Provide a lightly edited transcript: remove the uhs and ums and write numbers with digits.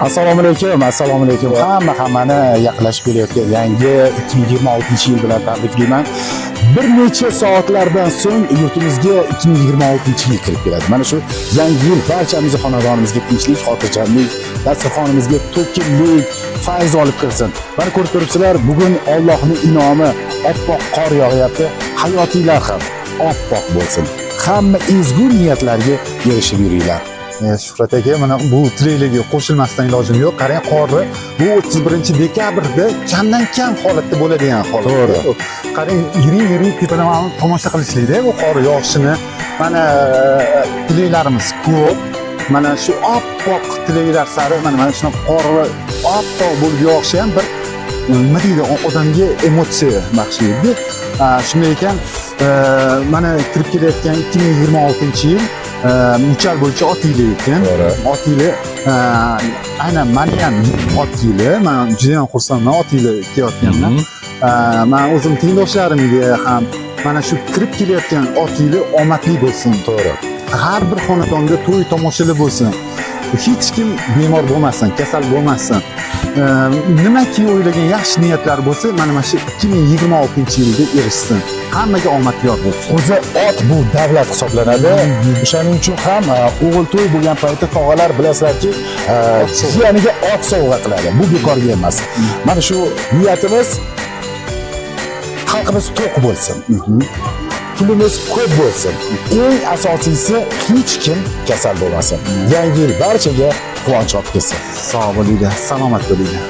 Assalomu alaykum, assalomu alaykum. Hammani yaqinlashib kelayotgan yangi 2026-yil bilan tabriklayman. Bir necha soatlardan so'ng yurtimizga 2026-yil kirib keladi. Mana shu yangi yil barchamizni xonadonimizga tinchlik, xotirjamlik, dasturxonimizga to'kinlik, fayz olib kirsin. Mana ko'rib turibsizlar, bugun Allohning inomi oppoq qor yog'yapti. Hayotinglar ham oppoq bo'lsin. Hamma ezgu niyatlarga erishib yuringlar. Shuhrat aka, mana bu tilaklarga qo'shilmasdan ilojim yo'q. Qarang, qorni bu 31 dekabrda kamdan kam holatda bo'ladigan holat. To'g'ri. Qarang, yiring yiring tepadan mana tomosha qilishlikda bu qor yog'ishini. Mana tilaklarimiz ko'p. Mana shu oppoq tilaklar sari mana shunaqa qorli oppoq bo'lib yog'ishi ham bir nima deydi, odamga emotsiya bag'ishlaydi. Shunday ekan, mana kirib kelayotgan 2026 yil muchal bo'yicha ot yili ekan. To'g'ri. Ot yili, aynan mani ham ot yili. Man juda ham xursandman ot yili kelayotgandan. Man o'zim tengdoshlarimga ham mana shu kirib kelayotgan ot yili omadli bo'lsin. To'g'ri. Har bir xonadonda to'y tomoshalar bo'lsin. Hech kim bemor bo'lmasin, kasal bo'lmasin. Nimaki o'ylagan yaxshi niyatlar bo'lsa, mana shu 2026 yilda erishsin. Hammaga omad yor bo'lsin. O'zi ot bu davlat hisoblanadi. O'shaning uchun ham o'g'il to'y bo'lgan paytda tog'alar, bilasizlarki, jiyaniga ot sovg'a qiladi. Bu bekorga emas. Mana shu niyatimiz, xalqimiz to'q bo'lsin. Pulimiz ko'p bo'lsin. Eng asosiysi, hech kim kasal bo'lmasin. Yangi yil barchaga quvonch olib kelsin. Sog' bo'linglar, salomat bo'linglar.